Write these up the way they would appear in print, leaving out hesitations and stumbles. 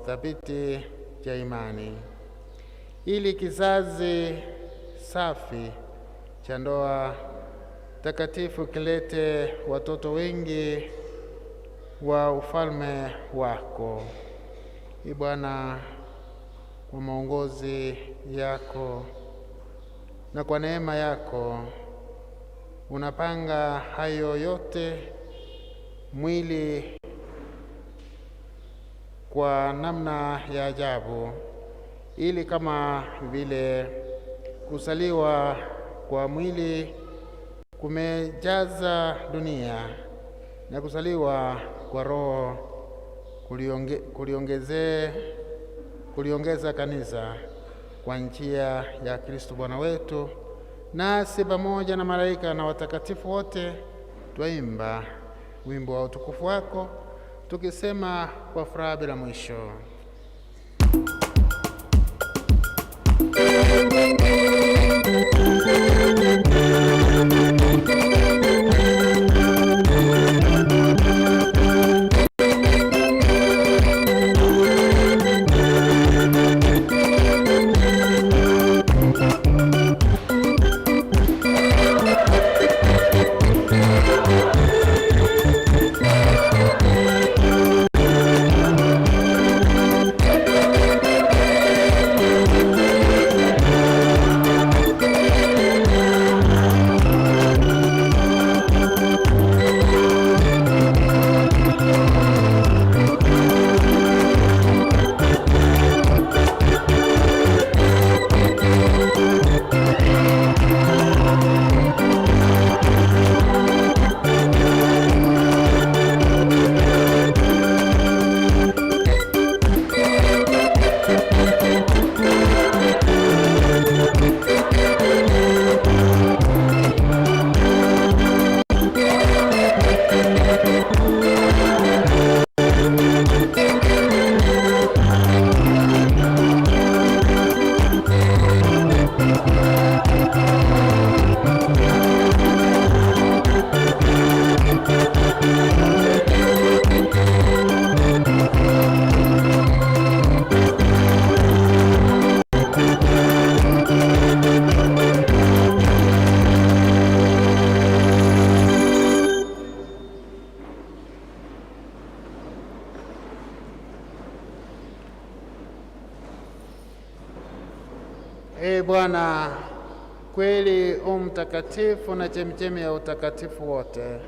thabiti cha imani, ili kizazi safi cha ndoa takatifu kilete watoto wengi wa ufalme wako. Ee Bwana, kwa maongozi yako na kwa neema yako unapanga hayo yote mwili kwa namna ya ajabu, ili kama vile kusaliwa kwa mwili kumejaza dunia na kusaliwa kwa Roho kuliongeza kanisa kwa njia ya Kristo Bwana wetu. Nasi pamoja na malaika na watakatifu wote twaimba wimbo wa utukufu wako tukisema kwa furaha bila mwisho. Ee Bwana, kweli u mtakatifu na chemchemi ya utakatifu wote,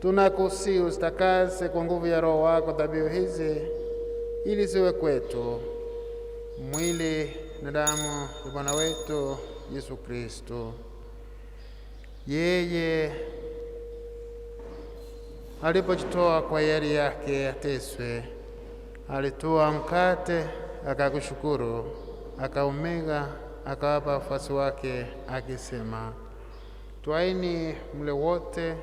tunakusihi uzitakase kwa nguvu ya Roho wako dhabihu hizi, ili ziwe kwetu mwili na damu ya Bwana wetu Yesu Kristo. Yeye alipojitoa kwa hiari yake ateswe, alitoa mkate akakushukuru, akaumega, akawapa wafuasi wake akisema, twaini mle wote,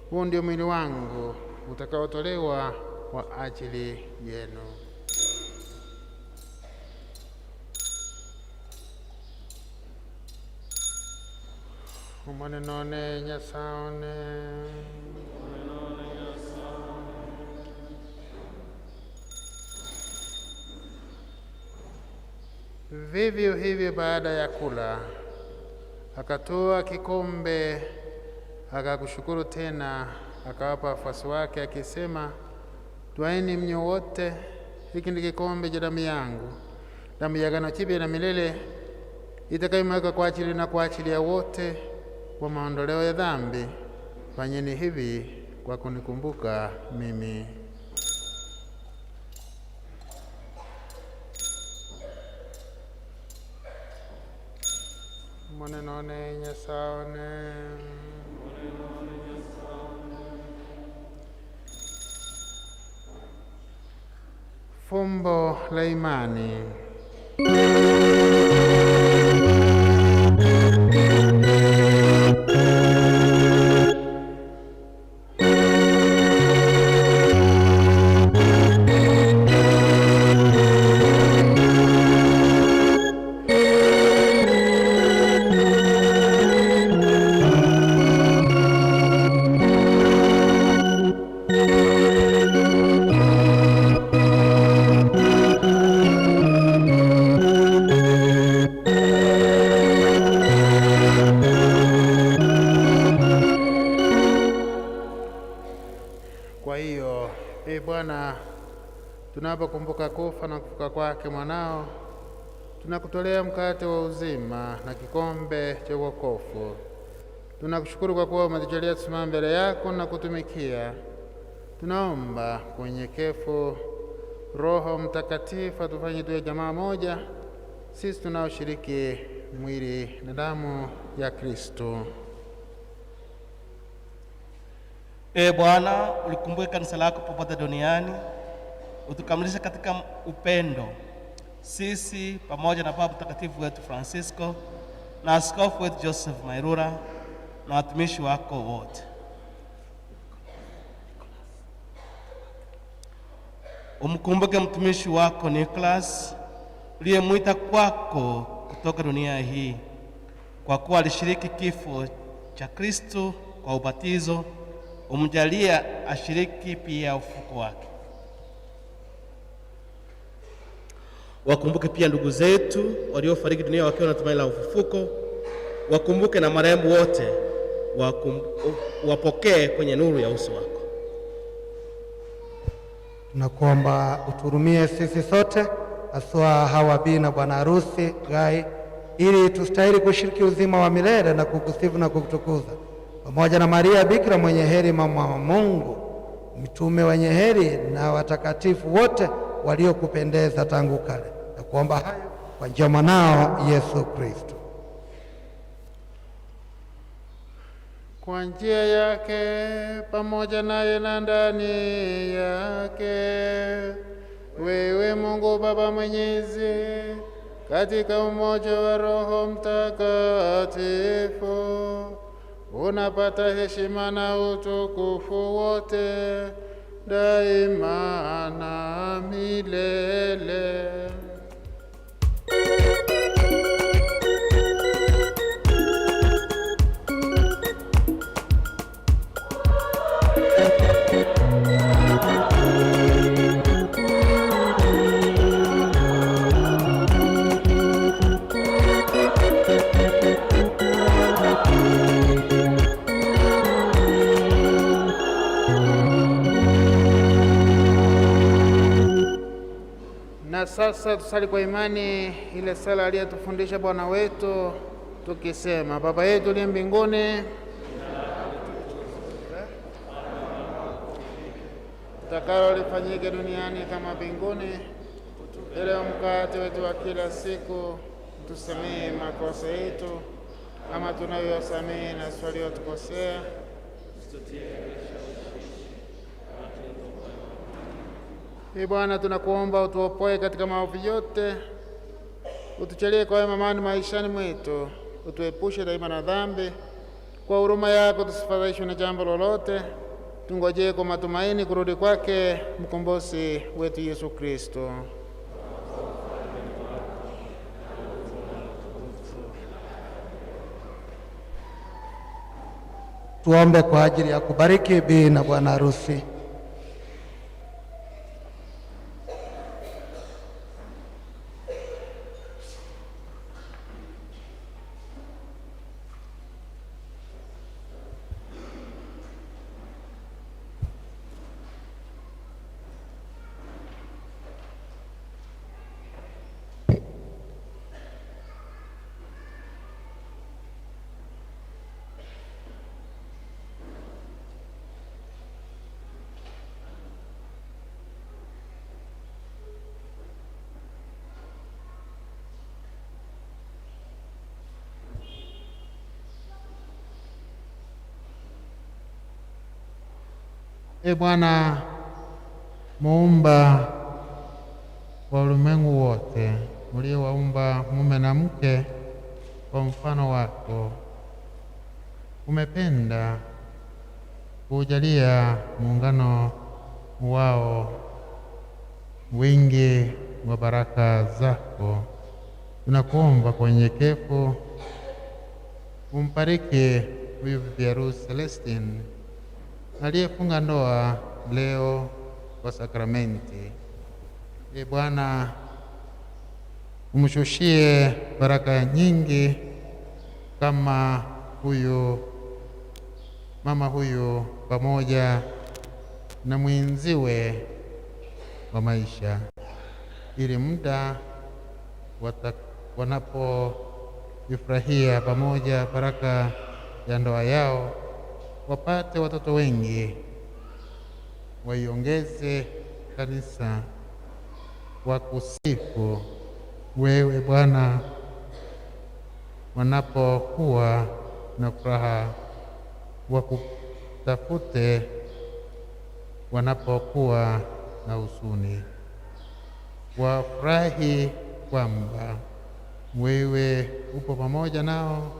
huu ndio mwili wangu utakaotolewa kwa ajili yenu. Umonenone nyasaone. Vivyo hivyo baada ya kula, akatoa kikombe, akakushukuru tena, akawapa wafuasi wake akisema, twaeni mnywe wote, hiki ndi kikombe cha damu yangu, damu ya agano jipya na milele, itakayomwagika kwa ajili na kwa ajili ya wote kwa maondoleo ya dhambi. Fanyeni hivi kwa kunikumbuka mimi. Monenone nyasaone. Fumbo la imani. Kwa hiyo, e Bwana, tunapokumbuka kufa na kufuka kwake mwanao, tunakutolea mkate wa uzima na kikombe cha wokovu. Tunakushukuru kwa kuwa umetujalia tusimame mbele yako na kutumikia. Tunaomba kwa unyenyekevu Roho Mtakatifu atufanye tuwe jamaa moja, sisi tunaoshiriki mwili na damu ya Kristo. Ee Bwana, ulikumbuke kanisa lako popote duniani, utukamilishe katika upendo, sisi pamoja na Baba Mtakatifu wetu Francisco na askofu wetu Joseph Mairura na watumishi wako wote. Umkumbuke mtumishi wako Nicholas uliyemwita kwako kutoka dunia hii, kwa kuwa alishiriki kifo cha Kristo kwa ubatizo, umjalie ashiriki pia ufufuko wake. Wakumbuke pia ndugu zetu waliofariki dunia wakiwa na tumaini la ufufuko. Wakumbuke na marehemu wote, wapokee kwenye nuru ya uso wako. Tunakuomba utuhurumie sisi sote, haswa hawa bi na bwana harusi Gai, ili tustahili kushiriki uzima wa milele na kukusifu na kukutukuza pamoja na Maria Bikira mwenye heri, mama wa Mungu, mitume wenye heri na watakatifu wote waliokupendeza tangu kale, na kuomba hayo kwa njia mwanao Yesu Kristo. Kwa njia yake, pamoja naye na ndani yake, wewe Mungu Baba Mwenyezi, katika umoja wa Roho Mtakatifu, unapata heshima na utukufu wote daima na milele. Na sasa tusali kwa imani ile sala aliyotufundisha Bwana wetu tukisema: Baba yetu uliye mbinguni, utakalo lifanyike duniani kama mbinguni. Leo mkate wetu wa kila siku, tusamehe makosa yetu kama tunavyosamehe na waliotukosea, Ee Bwana, tunakuomba utuopoe katika maovu yote, utujalie kwa wema amani maishani mwetu, utuepushe daima na dhambi. Kwa huruma yako tusifadhaishwe na jambo lolote, tungojee kwa matumaini kurudi kwake mkombozi wetu Yesu Kristo. Tuombe kwa ajili ya kubariki bi na bwana harusi. E Bwana muumba wa ulimwengu wote, uliowaumba mume na mke kwa mfano wako, umependa kuujalia muungano wao wingi wa baraka zako. Tunakuomba kwa unyenyekevu umbariki huyu bibi harusi Celestine aliyefunga ndoa leo kwa sakramenti. E Bwana, umshushie baraka nyingi kama huyu mama huyu pamoja na mwenziwe wa maisha, ili muda wanapoifurahia pamoja baraka ya ndoa yao wapate watoto wengi, waiongeze kanisa, wakusifu wewe Bwana wanapokuwa na furaha, wakutafute wanapokuwa na huzuni, wafurahi kwamba wewe upo pamoja nao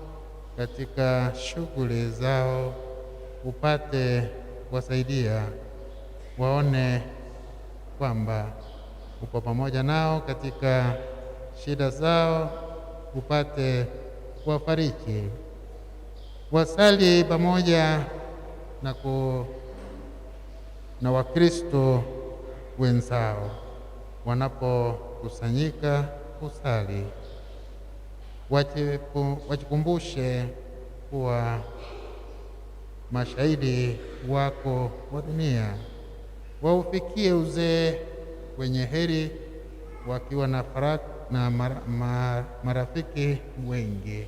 katika shughuli zao, upate kuwasaidia, waone kwamba upo pamoja nao katika shida zao, upate kuwafariji. Wasali pamoja na Wakristo wenzao wanapokusanyika kusali, wajikumbushe kuwa mashahidi wako wa dunia, waufikie uzee wenye heri wakiwa na marafiki wengi,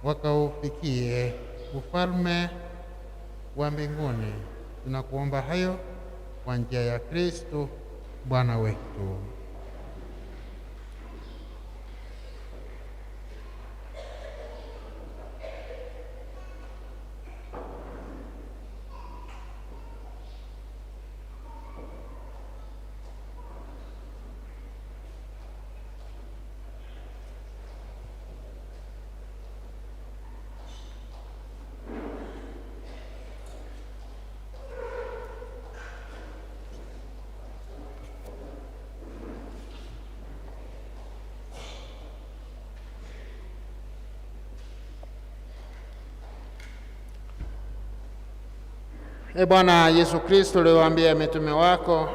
wakaufikie ufalme wa mbinguni. Tunakuomba hayo kwa njia ya Kristo Bwana wetu. E Bwana Yesu Kristo, uliwaambia mitume wako,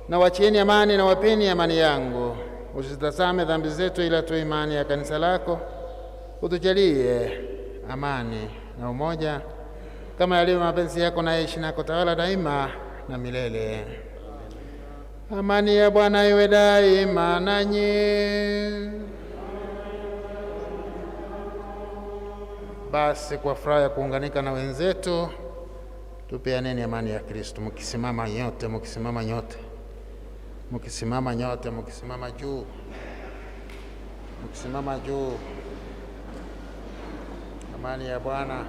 na wachieni amani na wapeni amani yangu, usitazame dhambi zetu, ila tu imani ya kanisa lako. Utujalie amani na umoja kama yalivyo mapenzi yako, na yaishi na kutawala daima na milele. Amani ya Bwana iwe daima nanyi. Basi kwa furaha ya kuunganika na wenzetu tupeaneni amani ya Kristo, mkisimama nyote, mkisimama nyote, mkisimama nyote, mkisimama juu, mkisimama juu. Amani ya Bwana.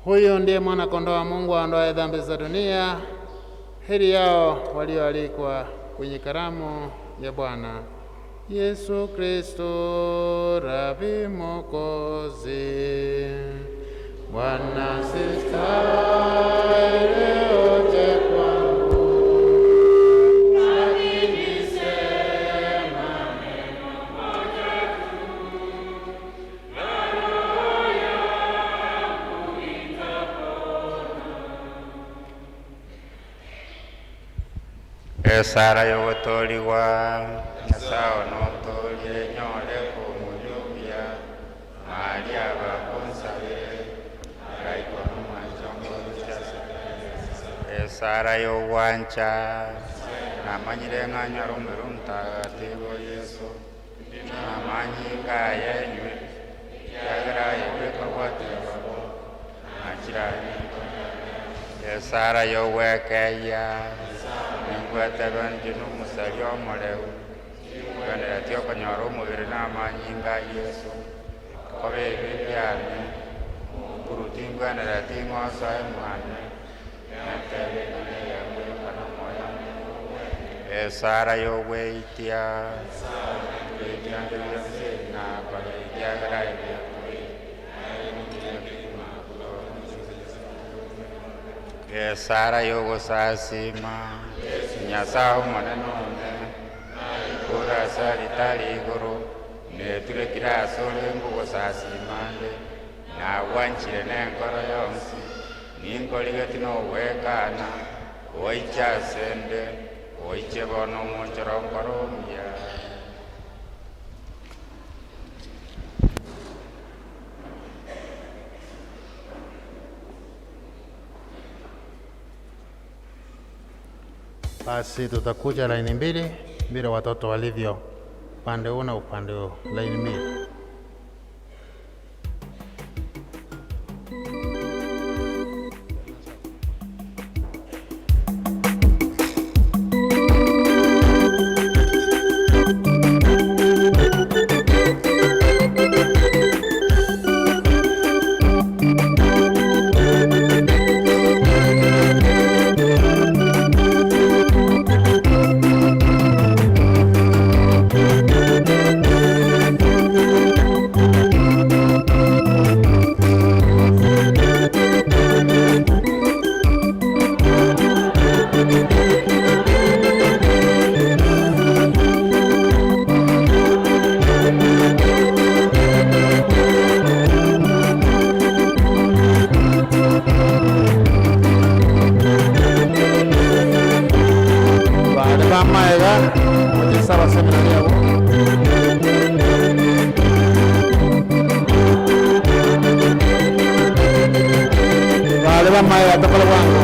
Huyu ndiye mwana kondoo wa Mungu aondoaye dhambi za dunia. Heri yao walioalikwa kwenye karamu ya Bwana. Yesu Kristo Rabi Mwokozi. Bwana sistahili uje kwangu, lakini sema neno moja tu, na roho yangu itapona. Esara y'obutoliwa nyasaye n'otolie nyole kumujubya mali abakunsabire araikwa n'omwanjongorukyase. Esara y'obwancha namanyire ng'anywa rumiro mutagatifu Yesu namanyi ngayenywe yagera yebekabwatebabo nakirani. Esara y'obwekeya ningwetebe ndi n'omusali omuleu kwenera ti okonyora omubiri n'amanyi nga Yesu koba ebi byane kuru tingwenera ting'osoe mwane netebe neyabwekana omwoyo. Esara y'obweitia nakola ekyagera ebyakuri. Esara y'ogusasima nyasaye omonene one kurasa ritari iguru neturekire ase orengo gusasima nde nagwanchire n'enkoro yonsi ninkorigeti nogwekana oiche ase nde oiche bono omonchoro nkoro omuya. Basi tutakuja laini mbili vile watoto walivyo, upande huu na upande huu, laini mbili. Bale bamaega mujisa abaseminari abo. Bale bamaega tokola bwangu.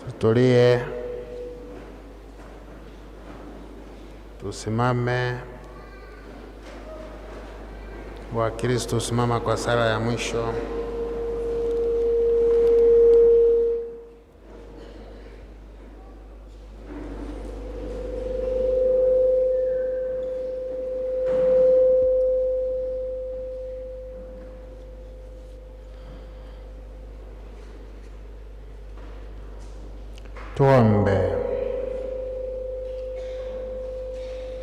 Tutulie, tusimame. Wakristo, simama kwa sala ya mwisho. Tuombe.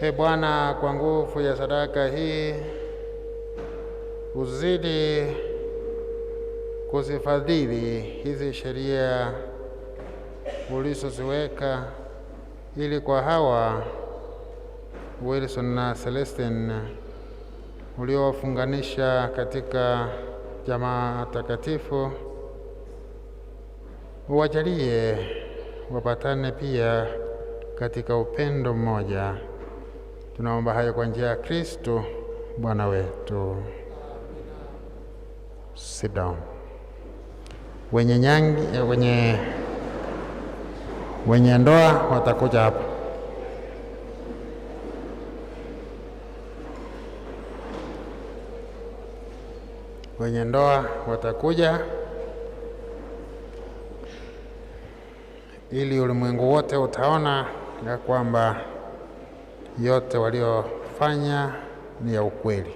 Ee Bwana, kwa nguvu ya sadaka hii uzidi kuzifadhili hizi sheria ulizoziweka, ili kwa hawa Wilson na Celestine uliowafunganisha katika jamaa takatifu, uwajalie wapatane pia katika upendo mmoja. Tunaomba hayo kwa njia ya Kristo Bwana wetu. Sit down. Wenye nyangi, wenye ndoa watakuja hapa. Wenye ndoa watakuja ili ulimwengu wote utaona ya kwamba yote waliofanya ni ya ukweli.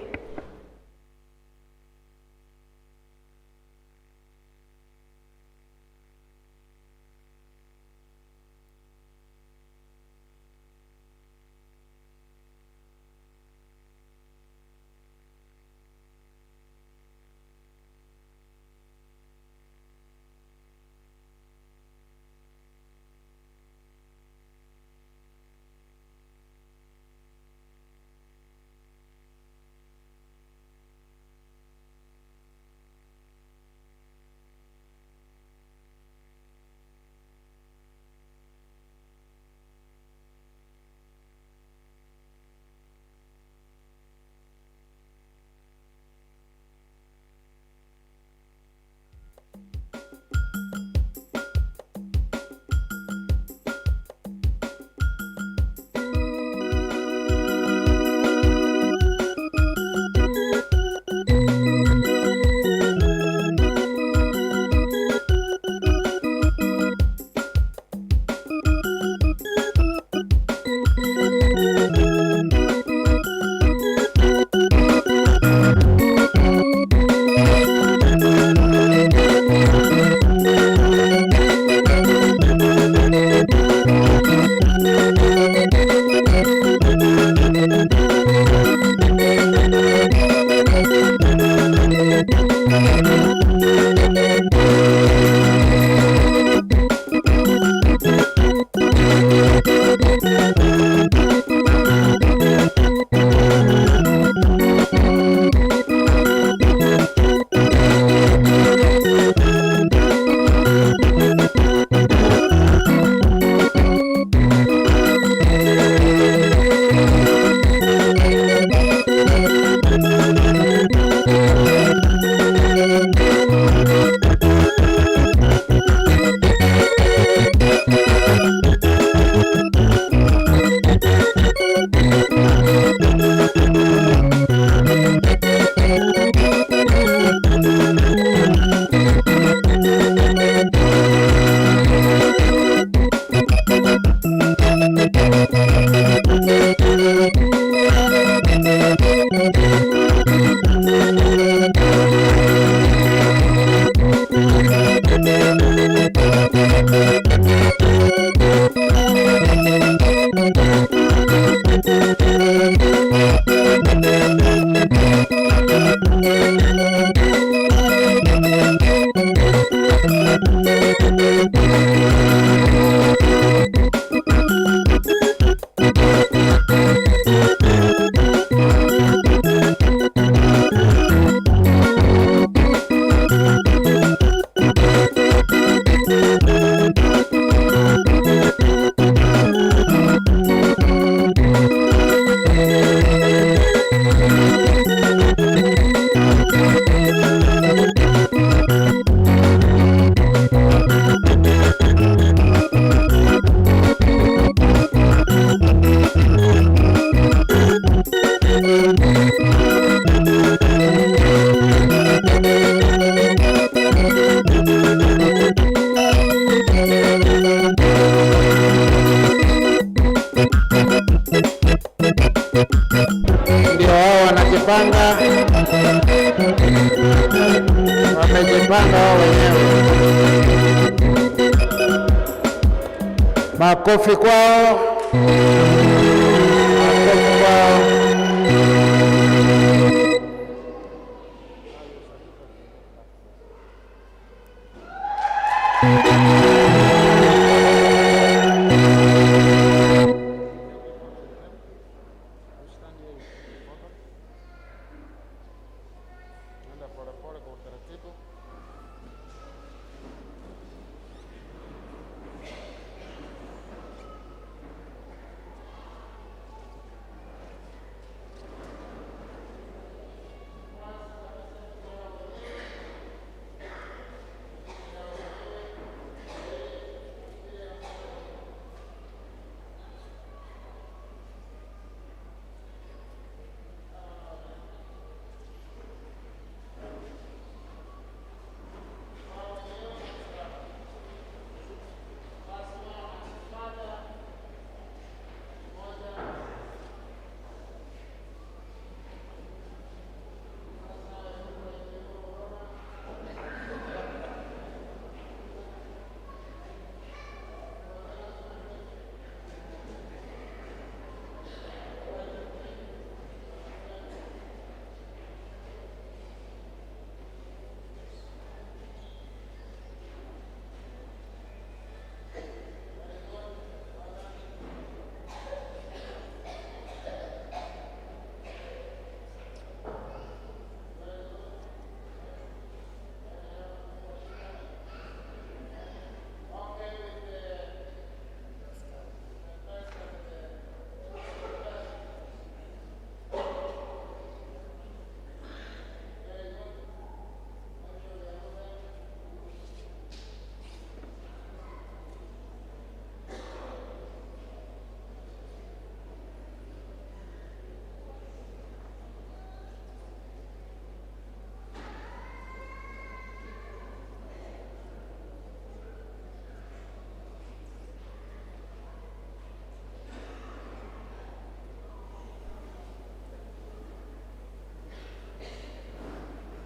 Watajipanga wao wenyewe. Makofi kwao, makofi kwao.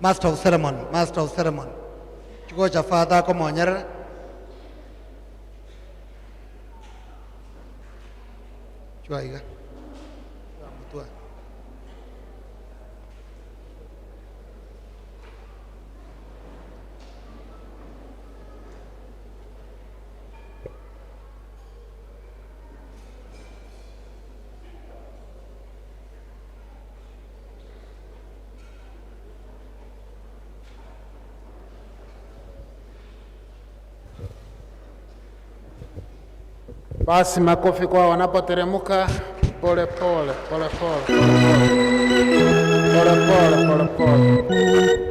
Master of ceremony, master of ceremony. Chuo cha Father Komonyerere. Chua iga. Chua mutua. Basi makofi kwa wanapoteremka pole pole pole pole pole pole pole pole.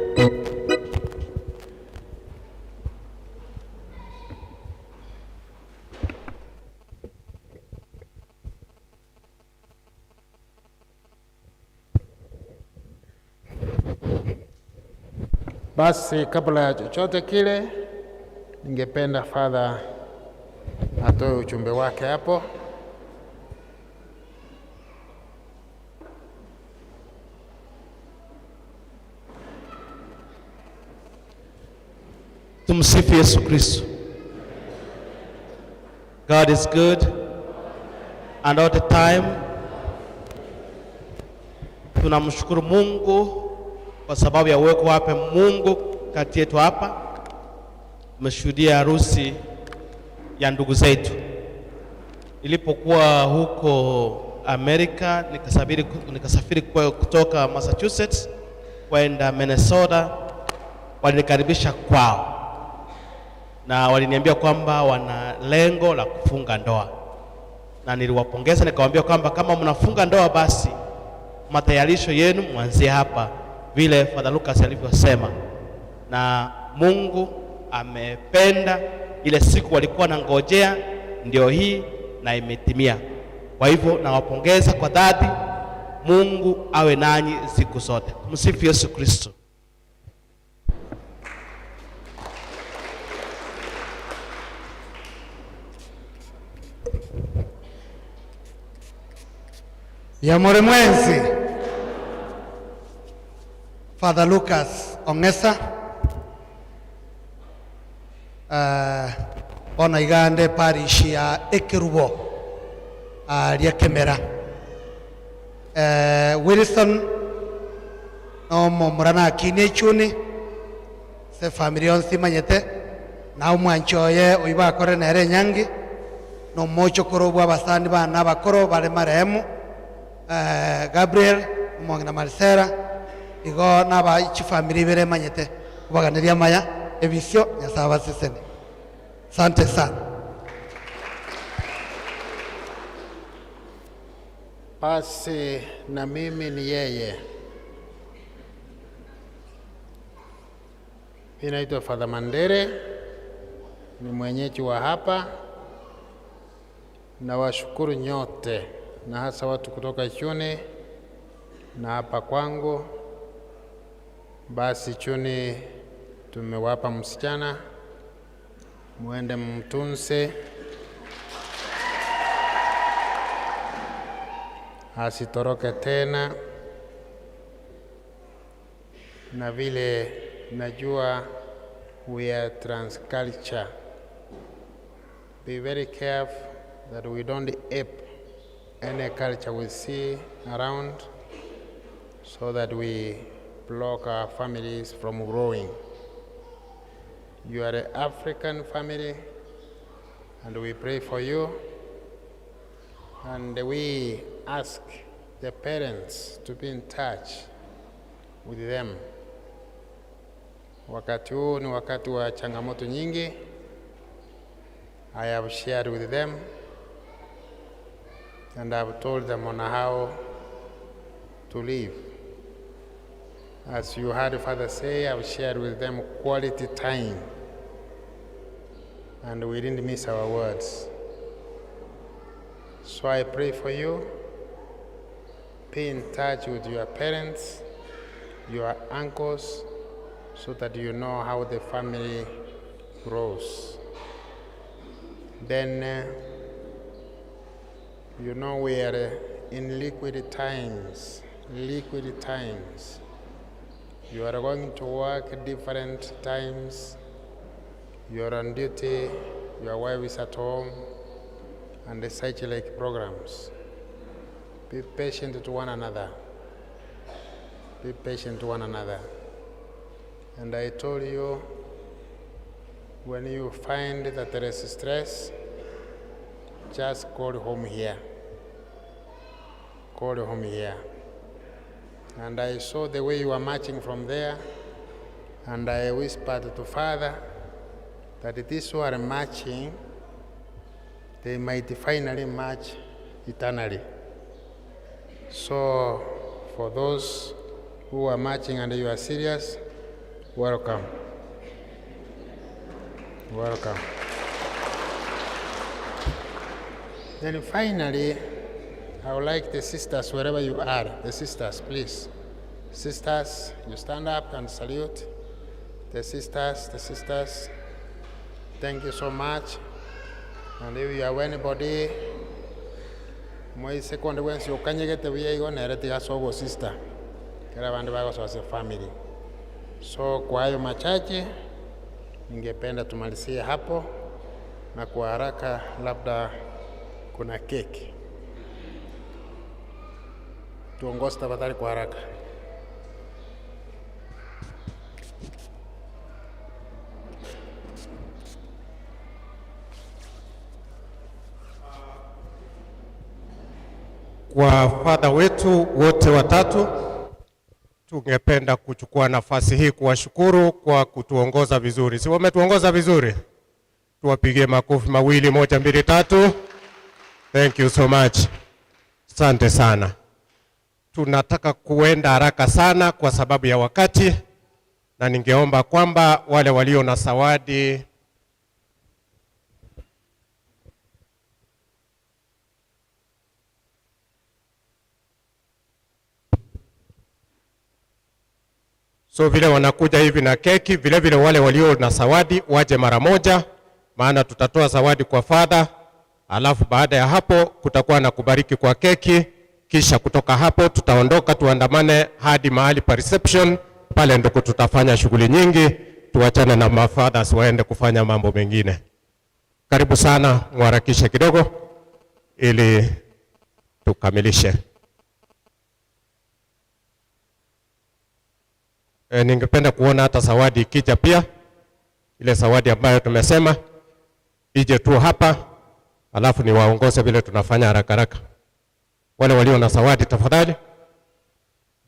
Basi kabla ya chochote kile, ningependa Father atoe ujumbe wake hapo. Tumsifu Yesu Kristo. God is good and all the time. Tunamshukuru Mungu kwa sababu ya uwepo wake Mungu kati yetu hapa. Tumeshuhudia harusi ya ndugu zetu. Nilipokuwa huko Amerika nikasafiri kutoka Massachusetts kwenda Minnesota, walinikaribisha kwao na waliniambia kwamba wana lengo la kufunga ndoa, na niliwapongeza nikawaambia kwamba kama mnafunga ndoa basi matayarisho yenu mwanzie hapa, vile Father Lucas alivyosema. Na Mungu amependa, ile siku walikuwa na ngojea ndio hii na imetimia. Kwa hivyo nawapongeza kwa dhati. Mungu awe nanyi siku zote. Msifu Yesu Kristo. Ya Mwenzi. Father Lucas Ongesa, Bono igande parish ya Ekerubo ria Kemera. Wilson no momurana akinie ichuni se family yonsi imanyete na omwancho oye oyo bakore nere enyangi na omochokoro bwa abasani bana abakoro bare marehemu Gabriel omong'ina na Marcela igo naba chifamily ibere emanyete kobaganeria amaya ebisio Nyasaye abasesene. Asante sana. Pasi na mimi ni yeye. Mimi naitwa Father Mandere, ni mwenyeji wa hapa. Nawashukuru nyote na hasa watu kutoka Ichuni na hapa kwangu. Basi Ichuni tumewapa msichana, muende mtunze, asitoroke tena, na vile najua we are transculture. Be very careful that we don't ape any culture we see around, so that we block our families from growing. You are an African family, and we pray for you. And we ask the parents to be in touch with them. Wakati huu ni wakati wa changamoto nyingi. I have shared with them and I have told them on how to live. As you heard Father say, I've shared with them quality time, and we didn't miss our words. So I pray for you. Be in touch with your parents, your uncles, so that you know how the family grows. Then, you know we are in liquid times, liquid times. You are going to work different times. You are on duty, your wife is at home, and the such like programs. Be patient to one another. Be patient to one another. And I told you, when you find that there is stress, just call home here. Call home here. And I saw the way you were marching from there, and I whispered to Father that these who are marching, they might finally march eternally. So for those who are marching and you are serious, welcome. Welcome. Then finally, I would like the sisters, wherever you are, the sisters, please. Sisters, you stand up and salute. The sisters, the sisters, thank you so much. And if you have anybody, moise konde wensi okanyegete buya igo nere tigasogo sister kera abandu bagosoa family. So kwa hayo machache ningependa tumalizie hapo, na kwa haraka labda kuna keki. Tuongoze tafadhali kwa haraka. Kwa fadha wetu wote watatu, tungependa kuchukua nafasi hii kuwashukuru kwa kutuongoza vizuri. Si wametuongoza vizuri? Tuwapigie makofi mawili, moja, mbili, tatu. Thank you so much. Asante sana. Tunataka kuenda haraka sana kwa sababu ya wakati, na ningeomba kwamba wale walio na zawadi. So vile wanakuja hivi na keki, vile vile wale walio na zawadi waje mara moja, maana tutatoa zawadi kwa father, alafu baada ya hapo kutakuwa na kubariki kwa keki, kisha kutoka hapo tutaondoka tuandamane hadi mahali pa reception, pale ndiko tutafanya shughuli nyingi. tuachane na mafathers waende kufanya mambo mengine. Karibu sana, muharakishe kidogo ili tukamilishe. Ningependa kuona hata zawadi ikija pia, ile zawadi ambayo tumesema ije tu hapa, alafu niwaongoze vile tunafanya haraka haraka. Wale walio na zawadi tafadhali,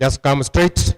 just come straight.